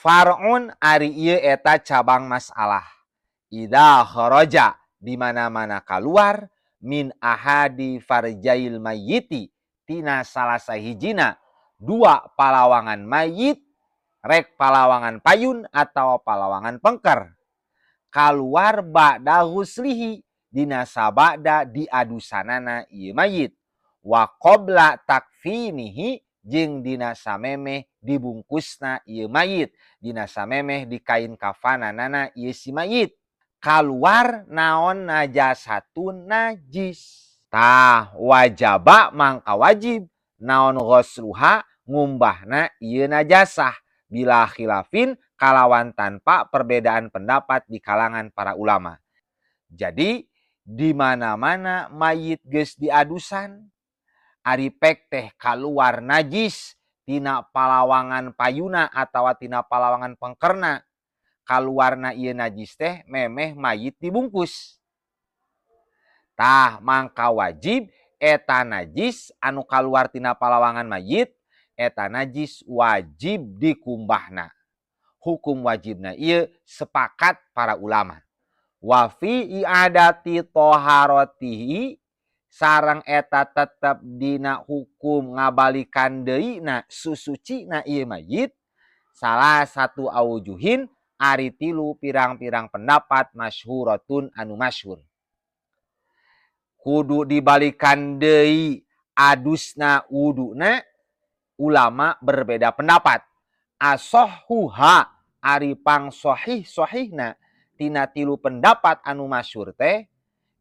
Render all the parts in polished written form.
Far'un, ari ieu eta cabang masalah. Idza kharaja, di mana-mana kaluar, min ahadi farjail mayyiti, tina salah sahijina dua palawangan mayit, rek palawangan payun atau palawangan pengker, kaluar ba'da ghuslihi, dina sabada diadusanana ieu mayit, wa qabla takfinihi, jeung dina samemeh dibungkusna ieu mayit, dina samemeh di kain kafananana ieu si mayit, kaluar naon najasatun, najis. Tah, wajaba, mangka wajib naon ghusluha, ngumbahna ieu najasah, bila khilafin, kalawan tanpa perbedaan pendapat di kalangan para ulama. Jadi di mana-mana mayit geus diadusan, ari pek teh kaluar najis tina palawangan payuna atawa tina palawangan pengkerna, kaluarna ieu najis teh memeh mayit dibungkus. Tah, mangka wajib eta najis anu kaluar tina palawangan mayit, eta najis wajib dikumbahna. Hukum wajibna ieu sepakat para ulama. Wa fi i'adati toharatihi, sareng eta tetep dina hukum ngabalikan deui na susucina ieu mayit, salasatu aujuhin, ari tilu pirang-pirang pendapat, masyhuratun, anu masyhur. Kudu dibalikan deui adusna, wuduna, ulama berbeda pendapat. Asohuha, ari pang sahih sahihna tina tilu pendapat anu masyhur teh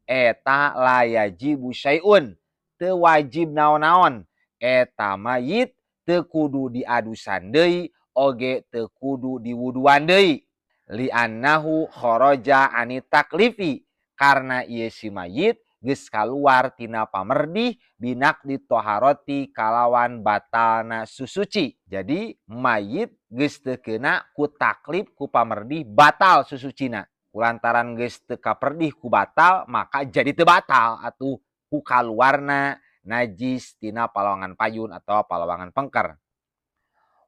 eta la yajibu syai'un, teu wajib naon-naon, eta mayit teu kudu diadusan deui oge teu kudu diwuduan deui, li'annahu kharaja ani taklifi, karena ieu si mayit geus kaluar tina pamerdih, binaqdi toharoti, kalawan batalna susuci. Jadi mayit geus teu keuna ku taklif, ku pamerdih batal susucina. Kulantaran geus teu kaperdih ku batal, maka jadi teu batal atuh ku kaluarna najis tina palawangan payun atau palawangan pengker.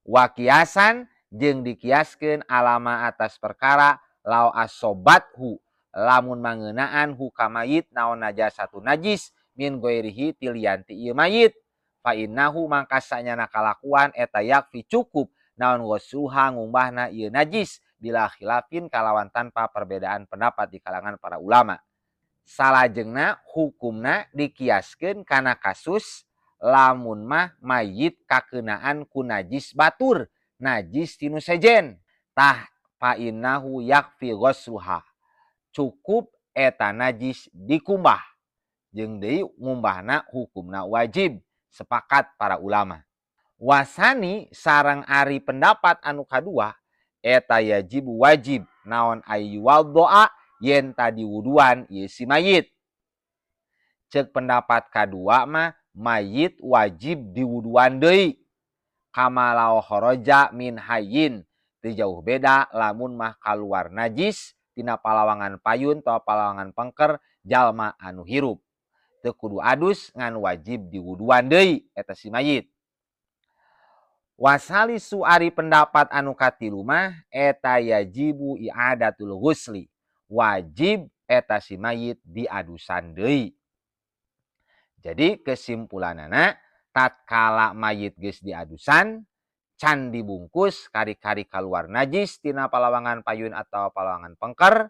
Wa kiasan, jeung dikiaskeun, alama, atas perkara, lau asobathu, lamun mangeunaan hu ka mayit naon najasatu, najis, min ghairihi, ti lian ti ieu mayit, fa innahu, mangka sanyana kalakuan eta yakfi, cukup naon ghusluha, ngumbahna ieu najis, bila khilafin, kalawan tanpa perbedaan pendapat di kalangan para ulama. Salajengna hukumna dikiaskeun kana kasus lamun mah mayit kakeunaan ku najis batur, najis ti nu sejen. Tah, fa innahu yakfi ghusluha, cukup eta najis dikumbah, jeung deui ngumbahna hukumna wajib, sepakat para ulama. Wasani, sareng ari pendapat anu kadua eta yajibu, wajib naon ayyuwaddoa, yen tadi wuduan ieu si mayit. Cek pendapat kadua mah mayit wajib diwuduan deui, kama lau kharaja min hayyin, teu jauh beda lamun mah kaluar najis tina palawangan payun atau palawangan pengker jalma anu hirup, teu kudu adus ngan wajib diwuduan deui eta si mayit. Wasalisu, ari pendapat anu katilu mah eta yajibu i'adatul ghusli, wajib eta si mayit diadusan deui. Jadi kesimpulanana, tatkala mayit geus diadusan can dibungkus, kari-kari kaluar najis tina palawangan payun atau palawangan pengker,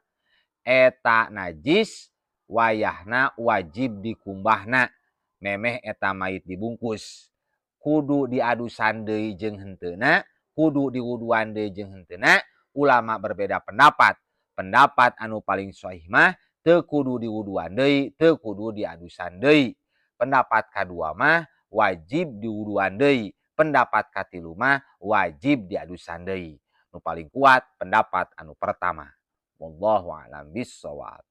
eta najis wayahna wajib dikumbahna memeh eta mayit dibungkus. Kudu diadusan deui jeung henteuna, kudu diwuduan deui jeung henteuna, ulama berbeda pendapat. Pendapat anu paling sahih mah teu kudu diwuduan deui, teu kudu diadusan deui. Pendapat kadua mah wajib diwuduan deui. Pendapat katilu mah wajib diadusan deui. Nu paling kuat pendapat anu pertama. Wallahu a'lam bissawab.